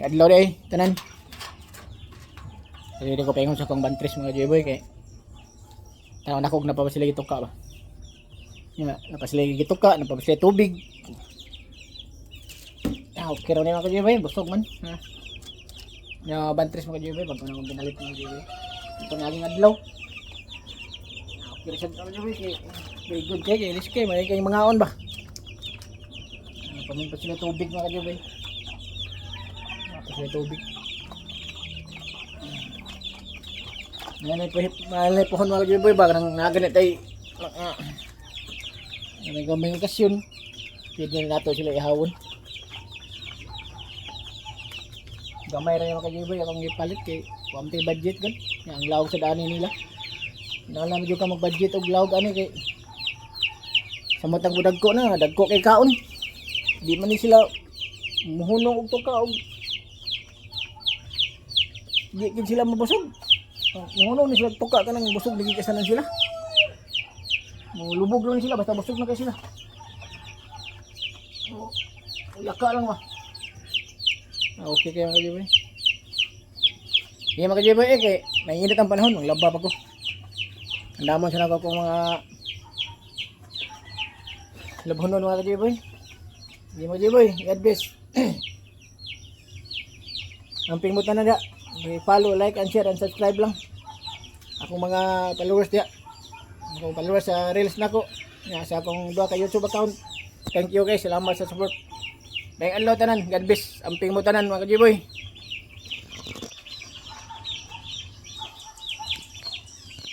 Adlaw day tanan. Kaya di ko paingon sa akong bantres, mga kajiboy, kay tanaw nako og napa sila gituka ba. Nga, napa sila gituka, napa sila tubig. Ah, okay raw ni, mga kajiboy, busog man. Ha. Nga bantres, mga kajiboy, bago na akong pinalit, mga kajiboy. Ito nga aging adlaw. Ah, okay ra siya, mga kajiboy, kay very good kay kay kay may kay mangaon ba. Ah, pamin pa sila tubig, mga kajiboy. Napa sila tubig. Nanay pohon, mga kajiboy ba nang naganit ay may gamay okasyon. Pwede na nato sila ihawon. Gamay ra yung, mga kajiboy, akong gipalit kay wa man tay budget gan. Nga ang lawog sa dani nila. Kinahanglan medyo ka mag-budget og lawog ani kay samot ang dagko na, dagko kay kaon. Di man ni sila muhunong og tuka og di gid sila mabusog. Muhunong ni sila og tuka kanang busog lagi kay sanan sila. Mulubog lang sila basta busog na kay sila. O, yaka lang ba. Ah, okay kayo, mga kajiboy. Hindi, mga kajiboy, eh, kay mainit ang panahon, maglaba pa ko. Ang damon sa nako akong mga labhonon, mga kajiboy. Hindi, mga kajiboy, God bless. Ang pingmutan na da. Follow, like, and share, and subscribe lang. Akong mga followers diya. Akong followers sa reels nako. Nga sa akong duha ka YouTube account. Thank you guys. Salamat sa support. May adlaw tanan. God bless. Amping mo tanan, mga kajiboy.